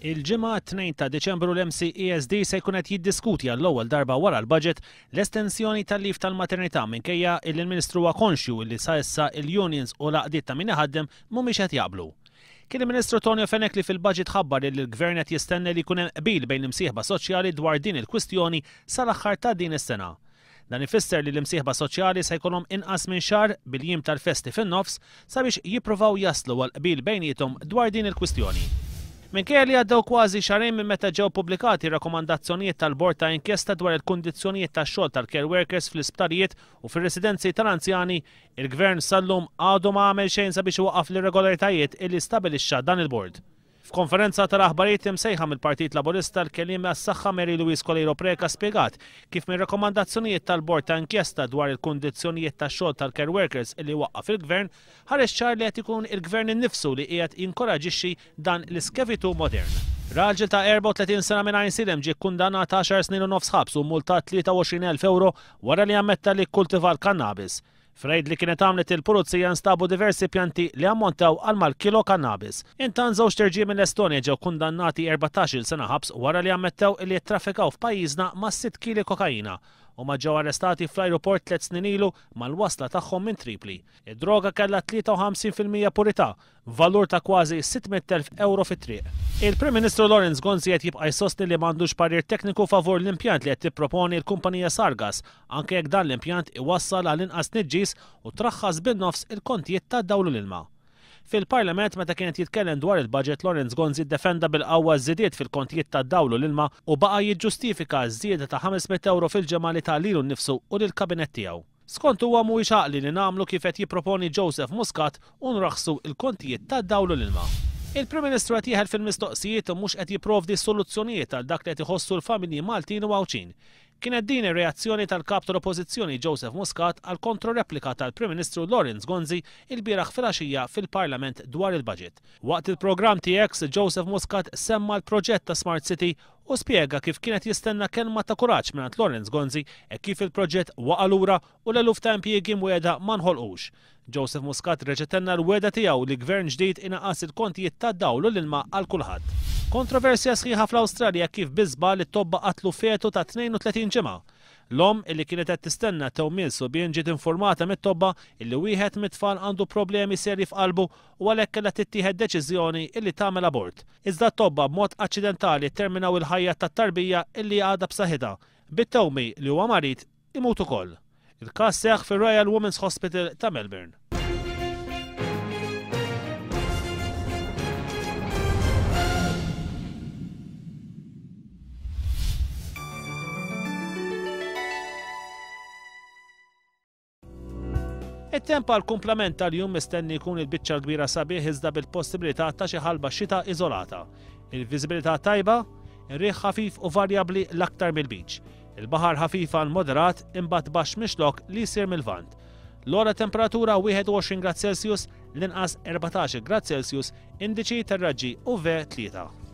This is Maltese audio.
Il-Ġimgħa 2 ta' Diċembru l-MCESD se jkun qed jiddiskuti għall-ewwel darba wara l-budget l-estensjoni tal-leave tal-maternità minkejja illi l-Ministru huwa konxju illi sa issa il-unions u l-għaqdiet ta' min iħaddem mhumiex qed jaqblu. Kien il-Ministru Tonio Fenech li fil-budget ħabbar illi l-Gvern qed jistenna li jkun hemm qbil bejn l-imsieħba soċjali dwar din il-kwistjoni sal-aħħar ta' din is-sena. Dan ifisser li l-imsieħba soċjali se jkollhom inqas minn xahar, bil-jiem tal-festi fin-nofs, sabiex jippruvaw jaslu għal qbil bejniethom dwar din il-kwistjoni. Minkejja li għaddew kważi xahrejn minn meta ġew pubblikati r-rakkomandazzjonijiet tal-Bord ta' Inkjesta dwar il-kundizzjonijiet tax-xogħol tal-care workers fl-isptarijiet u fir-residenzi tal-anzjani, il-Gvern sal-lum għadu ma għamel xejn sabiex iwaqqaf l-irregolaritajiet illi stabilixxa dan il-bord. F'konferenza tal-aħbarijiet imsejħa mill-Partit Laburista, l-Kelliem għas-Saħħa Mary Louise Coleiro Preca spjegat kif mir-rakkomandazzjonijiet tal-Bord ta' Inkjesta dwar il-kundizzjonijiet tax-xogħol tal-care workers illi waqqaf il-Gvern, ħareġ ċar li qed ikun il-Gvern innifsu li qiegħed jinkoraġixxi dan l-iskevitù modern. Raġel ta' 34 sena minn Għajnsielem ġie kkundannat għaxar snin u nofs ħabs u mmultat 23,000 ewro wara li ammetta li kkultiva l-kannabis. F'rejd li kienet għamlet il-Pulizija nstabu diversi pjanti li ammontaw għal mal-kilo kannabis. Intant żewġt irġiel mill-Estonja ġew kundannati 14-il sena ħabs wara li ammettew illi ttraffikaw f'pajjiżna ma' sitt kili kokaina. Huma ġew arrestati fl-ajruport tliet snin ilu mal-wasla tagħhom minn Tripli. Id-droga kellha 53% purità valur ta' kważi 600,000 ewro fit-triq. Il-Prim Ministru Lawrence Gonzi qed jibqa' jsostni li m'għandux parir tekniku favur l-impjant li qed tipproponi l-kumpanija Sargas, anke jekk dan l-impjant iwassal għal inqas tniġġis u traħħas bin-nofs il-kontijiet tad-dawl u l-ilma. Fil-Parlament meta kien qed jitkellem dwar il-budget Lawrence Gonzi ddefenda bil-qawwa ż-żidiet fil-kontijiet tad-dawl u l-ilma u baqa' jiġġustifika ż-żieda ta' 500 ewro fil-ġimgħa li ta lilu nnifsu u lill-kabinett tiegħu. Skont huwa mhuwiex għaqli li nagħmlu kif qed jipproponi Joseph Muscat u nraħħsu l-kontijiet tad-dawl u l-ilma. Il-Prim Ministru qed jeħel fil-mistoqsijiet u mhux qed jipprovdi soluzzjonijiet għal dak li qed iħossu l-familji Maltin u Għawdxin. Kienet din ir-reazzjoni tal-Kap tal-Oppożizzjoni Joseph Muscat għall-kontroreplika tal-Prim Ministru Lawrence Gonzi ilbieraħ filgħaxija fil-Parlament dwar il-Budget. Waqt il-programm TX, Joseph Muscat semma l-proġett ta' Smart City u spjega kif kien qed jistenna kelma ta' kuraġġ mingħand Lawrence Gonzi hekk kif il-proġett waqa' lura u l-eluf ta' impjiegi mwiegħda ma nħolqux. Joseph Muscat reġa' tenna l-wegħda tiegħu li Gvern ġdid inaqqas il-kontijiet tad-dawl u l-ilma għal kulħadd. Kontroversja sħiħa fl-Awstralja hekk kif bi żball it-tobba qatlu fetu ta' 32 ġimgħa. L-omm, illi kienet qed tistenna tewmien subien ġiet infurmata mit-tobba illi wieħed mit-tfal għandu problemi serji f'qalbu u għalhekk kellha tittieħed deċiżjoni illi tagħmel abort. Iżda t-tobba b'mod aċċidentali tterminaw il-ħajja tat-tarbija illi għadha b'saħħitha, bit-tewmi li huwa marid imut ukoll. Il-każ seħħ fir-Royal Women's Hospital ta' Melbourne. It-temp għall-kumplament tal-jum mistenni jkun il-biċċa l-kbira sabiħ iżda bil-possibilità ta' xi ħalba xita iżolata. Il-viżibilità tajba, ir-riħ ħafif u varjabbli l-aktar mill-beach. Il-baħar ħafif għal moderat imbagħad baxx mix-Xlokk li jsir mil-Lvant. L-ogħla temperatura 21 grad Celsius, l-inqas 14 grad Celsius, indiċi tar-raġġi UV 3.